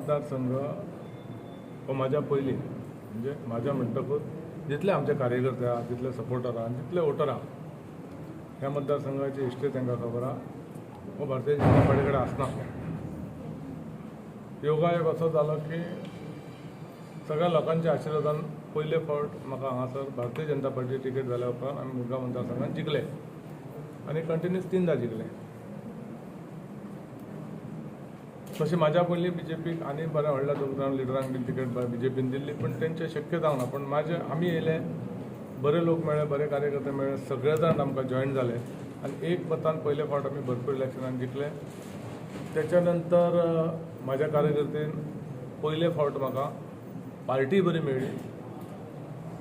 मतदारसंघ हो म्हाज्या पयलीं, म्हणजे म्हाज्या म्हणटकूच जितले आमचे कार्यकर्ते आहा, जितले सपोर्टर आहा, जितले वोटर आहा, ह्या मतदारसंघाची हिस्ट्री तांकां खबर आहा. हो भारतीय जनता पार्टी कडेन आसनासलो. योगायोग असो जालो की सगळ्या लोकांच्या आशिर्वादान पयले फावट म्हाका हांगासर भारतीय जनता पार्टी तिकेट जाल्या उपरांत आमी मुरगांव मतदारसंघात जिखले आनी कंटिन्यूस 3दा जिखले. तशें म्हाज्या पयलीं बीजेपीक आनी बऱ्या व्हडल्या दोग लिडरांक बीन तिकेट बीजेपीन दिल्ली, पूण तेंचें शक्य जावंक ना. पूण म्हाजे आमी येयले, बरे लोक मेळ्ळे, बरे कार्यकर्ते मेळ्ळे, सगळे जाण आमकां जॉयन जाले आनी एक मतान पयले फावट आमी भरपूर इलेक्शनान जिखले. त्याच्या नंतर म्हाज्या कार्यकर्तेन पयले फावट म्हाका पार्टी बरी मेळ्ळी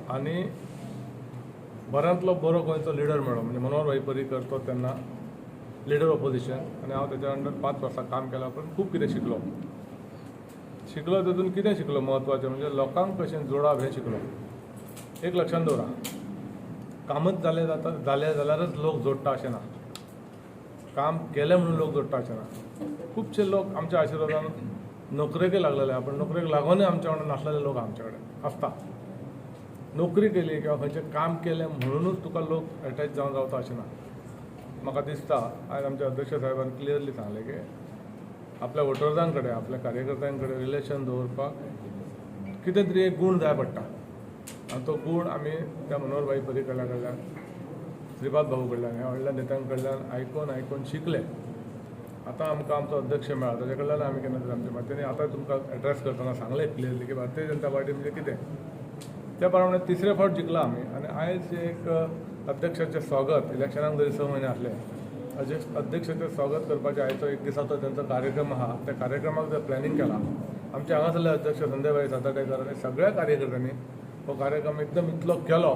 आनी बऱ्यांतलो बरो गोंयचो लिडर मेळ्ळो, म्हणजे मनोहर भाई पर्रीकर तो तेन्ना लिडर ऑपोजिशन आनी हांव तेच्या अंडर 5 वर्सां काम केल्या उपरांत खूब कितें शिकलो. शिकलो तितून कितें शिकलो म्हत्वाचें म्हणजे लोकांक कशें जोडप हें शिकलो. एक लक्षांत दवरा, कामच जालें जाता जालें जाल्यारच लोक जोडटा अशें ना, काम केलें म्हणून लोक जोडटा अशें ना. खुबशे लोक आमच्या आशिर्वादान नोकरेकय लागलेले आहा, पण नोकरेक लागूनय आमच्या वांगडा नासलेले लोक आमच्या कडेन आसता. नोकरी केली किंवा खंयचें काम केलें म्हणुनूच तुका लोक एटॅच जावन रावता अशें ना. म्हाका दिसता आयज आमच्या अध्यक्ष साहेबान क्लियरली सांगलें की आपल्या वोटर्सां कडेन, आपल्या कार्यकर्त्यां कडेन रिलेशन दवरपाक कितें तरी एक गूण जाय पडटा आनी तो गूण आमी त्या मनोहर भाई पर्रीकरा कडल्यान, श्रीपाद भाऊ कडल्यान, ह्या व्हडल्या नेत्यां कडल्यान आयकून आयकून शिकले. आतां आमकां आमचो अध्यक्ष मेळ्ळा, ताच्या कडल्यान आमी केन्ना तरी आमच्या मातयेन आतां तुमकां एड्रेस करतना सांगलें क्लियरली की भारतीय जनता पार्टी म्हणजे कितें. त्या प्रमाणे तिसरे फावट जिखला आमी आनी आयज एक अध्यक्षाचें स्वागत, इलेक्शनाक जरी 6 म्हयने आसले, अध्यक्षाचें स्वागत करपाचें आयचो एक दिसाचो तेंचो कार्यक्रम आहा. त्या कार्यक्रमाक जर प्लॅनिंग केलां, आमच्या हांगासरले अध्यक्ष संजय भाई सातार्डेकर आनी सगळ्या कार्यकर्त्यांनी हो कार्यक्रम एकदम इतलो केलो.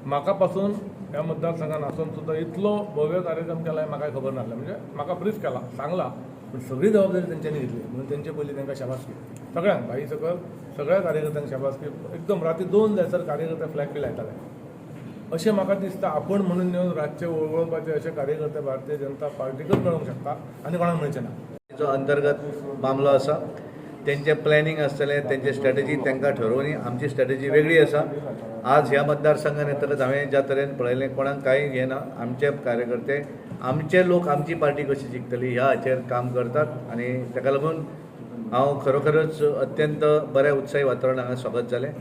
म्हाका पासून ह्या मतदारसंघान आसून सुद्दां इतलो भव्य कार्यक्रम केला हें म्हाका खबर नासलें. म्हणजे म्हाका ब्रीफ केला, सांगला, पूण सगळी जबाबदारी तेंच्यांनी घेतली म्हणून तेंचे पयलीं तांकां शाबासकी, सगळ्यांक भाई सकयल सगळ्या कार्यकर्त्यांक शाबासकी. एकदम राती 2 जायसर कार्यकर्ते फ्लॅग बी लायताले अशें म्हाका दिसता. आपूण म्हणून येवन रातचे वळवळपाचे अशे कार्यकर्ते भारतीय जनता पार्टीकच मेळोंक शकता आनी कोणाक मेळचे ना. जो अंतर्गत मामलो आसा तेंचें प्लॅनिंग आसतलें, तेंचे स्ट्रॅटेजी तांकां ठरोवनी. आमची स्ट्रॅटेजी वेगळी आसा. आज ह्या मतदारसंघान येतकच हांवें ज्या तरेन पळयलें कोणाक कांय हें ना. आमचे कार्यकर्ते, आमचे लोक आमची पार्टी कशी जिखतली ह्या हाचेर काम करतात आनी ताका लागून हांव खरोखरच अत्यंत बऱ्या उत्साही वातावरण हांगा स्वागत जालें.